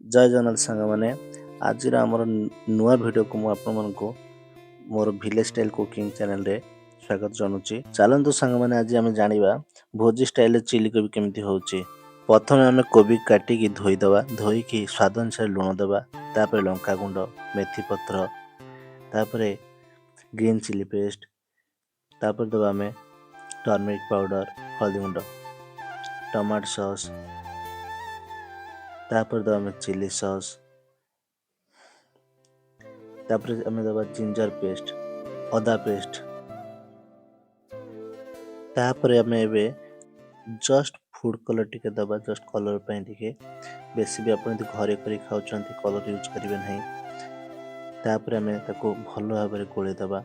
ଜୟ ଜଗନ୍ନାଥ ସାଙ୍ଗମାନେ। ଆଜିର ଆମର ନୂଆ ଭିଡ଼ିଓକୁ ମୁଁ ଆପଣମାନଙ୍କୁ ମୋର ଭିଲେଜ ଷ୍ଟାଇଲ୍ କୁକିଂ ଚ୍ୟାନେଲରେ ସ୍ୱାଗତ ଜଣାଉଛି। ଚାଲନ୍ତୁ ସାଙ୍ଗମାନେ, ଆଜି ଆମେ ଜାଣିବା ଭୋଜି ଷ୍ଟାଇଲରେ ଚିଲି କୋବି କେମିତି ହେଉଛି। ପ୍ରଥମେ ଆମେ କୋବି କାଟିକି ଧୋଇଦେବା। ଧୋଇକି ସ୍ୱାଦ ଅନୁସାରେ ଲୁଣ ଦେବା। ତାପରେ ଲଙ୍କା ଗୁଣ୍ଡ, ମେଥି ପତ୍ର, ତାପରେ ଗ୍ରୀନ୍ ଚିଲି ପେଷ୍ଟ, ତାପରେ ଦେବା ଆମେ ଟର୍ମେରିକ୍ ପାଉଡ଼ର, ହଳଦୀ ଗୁଣ୍ଡ, ଟମାଟୋ ସସ୍, ତାପରେ ଦେବା ଆମେ ଚିଲି ସସ୍, ତାପରେ ଆମେ ଦେବା ଜିଞ୍ଜର ପେଷ୍ଟ, ଅଦା ପେଷ୍ଟ। ତାପରେ ଆମେ ଏବେ ଜଷ୍ଟ ଫୁଡ଼୍ କଲର୍ ଟିକେ ଦେବା, ଜଷ୍ଟ କଲର୍ ପାଇଁ ଟିକେ। ବେଶୀ ବି ଆପଣ ଯଦି ଘରେ କରି ଖାଉଛନ୍ତି, କଲର୍ ୟୁଜ୍ କରିବେ ନାହିଁ। ତାପରେ ଆମେ ତାକୁ ଭଲ ଭାବରେ ଗୋଳେଇ ଦେବା।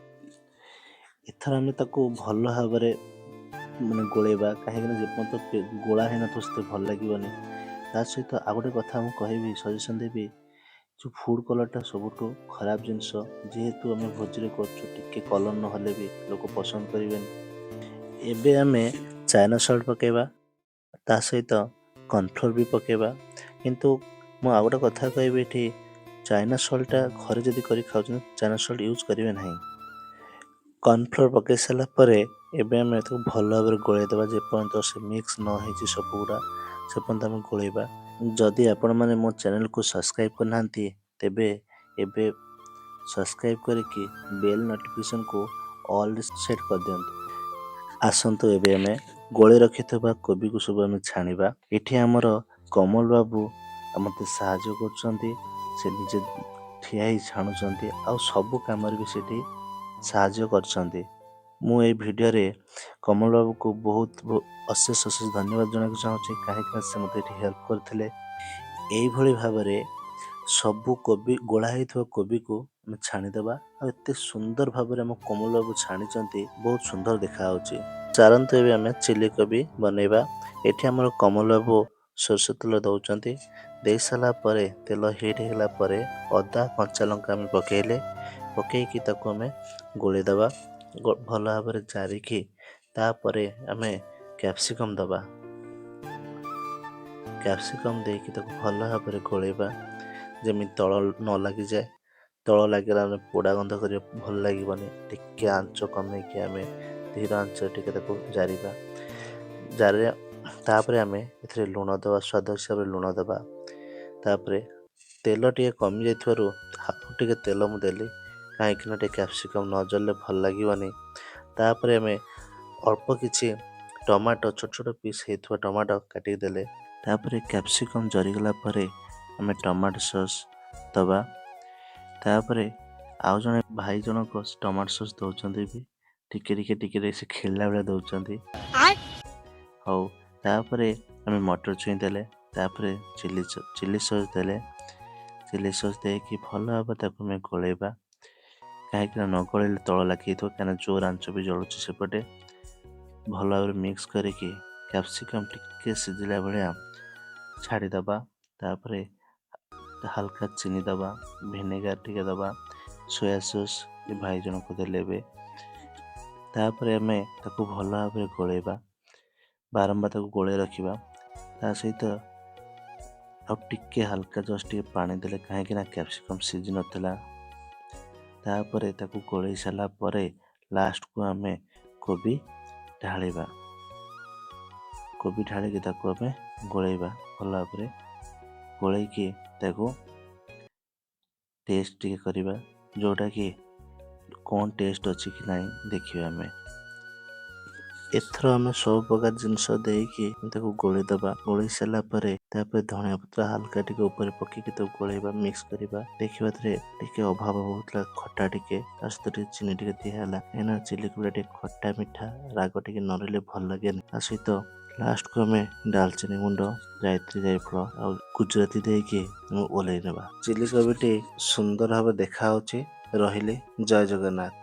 ଏଥର ଆମେ ତାକୁ ଭଲ ଭାବରେ ମାନେ ଗୋଳେଇବା, କାହିଁକିନା ଯେପର୍ଯ୍ୟନ୍ତ ଗୋଳା ହେଇନଥିବ, ସେତେ ଭଲ ଲାଗିବନି। ତା ସହିତ ଆଉ ଗୋଟେ କଥା ମୁଁ କହିବି, ସଜେସନ୍ ଦେବି, ଯେଉଁ ଫୁଡ଼୍ କଲର୍ଟା ସବୁଠୁ ଖରାପ ଜିନିଷ। ଯେହେତୁ ଆମେ ଭୋଜିରେ କରୁଛୁ, ଟିକେ କଲର୍ ନହେଲେ ବି ଲୋକ ପସନ୍ଦ କରିବେନି। ଏବେ ଆମେ ଚାଇନା ସଲ୍ଟ ପକାଇବା, ତା ସହିତ କର୍ଣ୍ଣଫ୍ଲୋର୍ ବି ପକାଇବା। କିନ୍ତୁ ମୁଁ ଆଉ ଗୋଟେ କଥା କହିବି ଏଠି, ଚାଇନା ସଲ୍ଟଟା ଘରେ ଯଦି କରି ଖାଉଛନ୍ତି, ଚାଇନା ସଲ୍ଟ ୟୁଜ୍ କରିବେ ନାହିଁ। କର୍ଣ୍ଣଫ୍ଲୋର୍ ପକାଇ ସାରିଲା ପରେ ଏବେ ଆମେ ତାକୁ ଭଲ ଭାବରେ ଗୋଳେଇ ଦେବା। ଯେପର୍ଯ୍ୟନ୍ତ ସେ ମିକ୍ସ ନ ହେଇଛି ସବୁଗୁଡ଼ା, ସେ ପର୍ଯ୍ୟନ୍ତ ଆମେ ଗୋଳେଇବା। ଯଦି ଆପଣମାନେ ମୋ ଚ୍ୟାନେଲକୁ ସବସ୍କ୍ରାଇବ୍ କରିନାହାନ୍ତି, ତେବେ ଏବେ ସବସ୍କ୍ରାଇବ୍ କରିକି ବେଲ୍ ନୋଟିଫିକେସନ୍କୁ ଅଲ୍ରେ ସେଟ୍ କରିଦିଅନ୍ତୁ। ଆସନ୍ତୁ, ଏବେ ଆମେ ଗୋଳେଇ ରଖିଥିବା କୋବିକୁ ସବୁ ଆମେ ଛାଣିବା। ଏଠି ଆମର କମଲ ବାବୁ ମୋତେ ସାହାଯ୍ୟ କରୁଛନ୍ତି। ସେ ନିଜେ ଠିଆ ହେଇ ଛାଣୁଛନ୍ତି ଆଉ ସବୁ କାମରେ ବି ସେଠି ସାହାଯ୍ୟ କରିଛନ୍ତି। ମୁଁ ଏଇ ଭିଡ଼ିଓରେ କମଲ ବାବୁକୁ ବହୁତ ଅଶେଷ ଅଶେଷ ଧନ୍ୟବାଦ ଜଣାଇବାକୁ ଚାହୁଁଛି, କାହିଁକିନା ସେ ମୋତେ ଏଠି ହେଲ୍ପ କରିଥିଲେ। ଏଇଭଳି ଭାବରେ ସବୁ କୋବି, ଗୋଳା ହେଇଥିବା କୋବିକୁ ଆମେ ଛାଣିଦେବା। ଆଉ ଏତେ ସୁନ୍ଦର ଭାବରେ ଆମ କମଲ ବାବୁ ଛାଣିଛନ୍ତି, ବହୁତ ସୁନ୍ଦର ଦେଖାଯାଉଛି। ଚାଲନ୍ତୁ, ଏବେ ଆମେ ଚିଲି କୋବି ବନେଇବା। ଏଠି ଆମର କମଲ ବାବୁ ସୋରିଷ ତେଲ ଦେଉଛନ୍ତି। ଦେଇ ସାରିଲା ପରେ, ତେଲ ହିଟ୍ ହେଇଗଲା ପରେ ଅଦା, କଞ୍ଚା ଲଙ୍କା ଆମେ ପକାଇଲେ। ପକାଇକି ତାକୁ ଆମେ ଗୋଳେଇ ଦେବା ଭଲ ଭାବରେ ଜାରିକି। ତାପରେ ଆମେ କ୍ୟାପ୍ସିକମ୍ ଦେବା। କ୍ୟାପ୍ସିକମ୍ ଦେଇକି ତାକୁ ଭଲ ଭାବରେ ଗୋଳେଇବା, ଯେମିତି ତଳ ନ ଲାଗିଯାଏ। ତଳ ଲାଗିଲା ଆମେ ପୋଡ଼ା ଗନ୍ଧ କରିବା, ଭଲ ଲାଗିବନି। ଟିକେ ଆଞ୍ଚ କମେଇକି ଆମେ ଧୀର ଆଞ୍ଚରେ ଟିକେ ତାକୁ ଜାରିବା। ଜାରିବା, ତାପରେ ଆମେ ଏଥିରେ ଲୁଣ ଦେବା, ସ୍ୱାଦ ହିସାବରେ ଲୁଣ ଦେବା। ତାପରେ ତେଲ ଟିକେ କମି ଯାଇଥିବାରୁ ଆଉ ଟିକେ ତେଲ ମୁଁ ଦେଲି, କାହିଁକିନା ଟିକେ କ୍ୟାପ୍ସିକମ୍ ନ ଜଳିଲେ ଭଲ ଲାଗିବନି। ତାପରେ ଆମେ ଅଳ୍ପ କିଛି ଟମାଟୋ, ଛୋଟ ଛୋଟ ପିସ୍ ହେଇଥିବା ଟମାଟୋ କାଟିକି ଦେଲେ। ତାପରେ କ୍ୟାପ୍ସିକମ୍ ଜରିଗଲା ପରେ ଆମେ ଟମାଟୋ ସସ୍ ଦେବା। ତାପରେ ଆଉ ଜଣେ ଭାଇ ଜଣକ ଟମାଟୋ ସସ୍ ଦେଉଛନ୍ତି ବି, ଟିକେ ଟିକେ ଟିକେ ଟିକେ ସେ ଖେଳିଲା ଭଳିଆ ଦେଉଛନ୍ତି। ହଉ, ତାପରେ ଆମେ ମଟର ଛୁଇଁ ଦେଲେ। ତାପରେ ଚିଲି ଚିଲି ସସ୍ ଦେଲେ। ଚିଲି ସସ୍ ଦେଇକି ଭଲ ଭାବରେ ତାକୁ ଆମେ ଗୋଳେଇବା, କାହିଁକିନା ନ ଗୋଳେଇଲେ ତଳ ଲାଗିଯାଇଥିବ, କାହିଁକିନା ଜୋର ଆଞ୍ଚ ବି ଜଳୁଛି ସେପଟେ। ଭଲ ଭାବରେ ମିକ୍ସ କରିକି କ୍ୟାପ୍ସିକମ୍ ଟିକେ ସିଝିଲା ଭଳିଆ ଛାଡ଼ିଦେବା। ତାପରେ ହାଲକା ଚିନି ଦେବା, ଭିନେଗାର ଟିକେ ଦେବା, ସୋୟା ସସ୍ ଏ ଭାଇ ଜଣକୁ ଦେଲେ ଏବେ। ତାପରେ ଆମେ ତାକୁ ଭଲ ଭାବରେ ଗୋଳେଇବା, ବାରମ୍ବାର ତାକୁ ଗୋଳେଇ ରଖିବା। ତା ସହିତ ଆଉ ଟିକେ ହାଲକା ଜଷ୍ଟ ଟିକେ ପାଣି ଦେଲେ, କାହିଁକି ନା କ୍ୟାପ୍ସିକମ୍ ସିଝି ନଥିଲା। ତାପରେ ତାକୁ ଗୋଳେଇ ସାରିଲା ପରେ ଲାଷ୍ଟକୁ ଆମେ କୋବି ଢାଳିବା। କୋବି ଢାଳିକି ତାକୁ ଆମେ ଗୋଳେଇବା। ଭଲ ଭାବରେ ଗୋଳେଇକି ତାକୁ ଟେଷ୍ଟ ଟିକେ କରିବା, ଯେଉଁଟାକି କ'ଣ ଟେଷ୍ଟ ଅଛି କି ନାହିଁ ଦେଖିବା ଆମେ। ଏଥର ଆମେ ସବୁ ପ୍ରକାର ଜିନିଷ ଦେଇକି ତାକୁ ଗୋଳେଇ ଦେବା। ଗୋଳେଇ ସାରିଲା ପରେ ତାପରେ ଧନିଆ ପତ୍ର ହାଲକା ଟିକେ ଉପରେ ପକେଇକି ତାକୁ ଗୋଳେଇବା, ମିକ୍ସ କରିବା। ଦେଖିବା, ଏଥିରେ ଟିକେ ଅଭାବ ହେଉଥିଲା ଖଟା ଟିକେ, ତା ସହିତ ଟିକେ ଚିନି ଟିକେ ଦିଆହେଲା, କାହିଁକିନା ଚିଲି କୋବିଟା ଟିକେ ଖଟା, ମିଠା, ରାଗ ଟିକେ ନ ରହିଲେ ଭଲ ଲାଗେନି। ତା ସହିତ ଲାଷ୍ଟକୁ ଆମେ ଡାଲଚିନି ଗୁଣ୍ଡ, ଜାଇତ୍ରୀ, ଜାଇଫଳ ଆଉ ଗୁଜୁରାତି ଦେଇକି ଆମେ ଓହ୍ଲେଇ ନେବା। ଚିଲି କୋବିଟି ସୁନ୍ଦର ଭାବେ ଦେଖାହେଉଛି। ରହିଲି, ଜୟ ଜଗନ୍ନାଥ।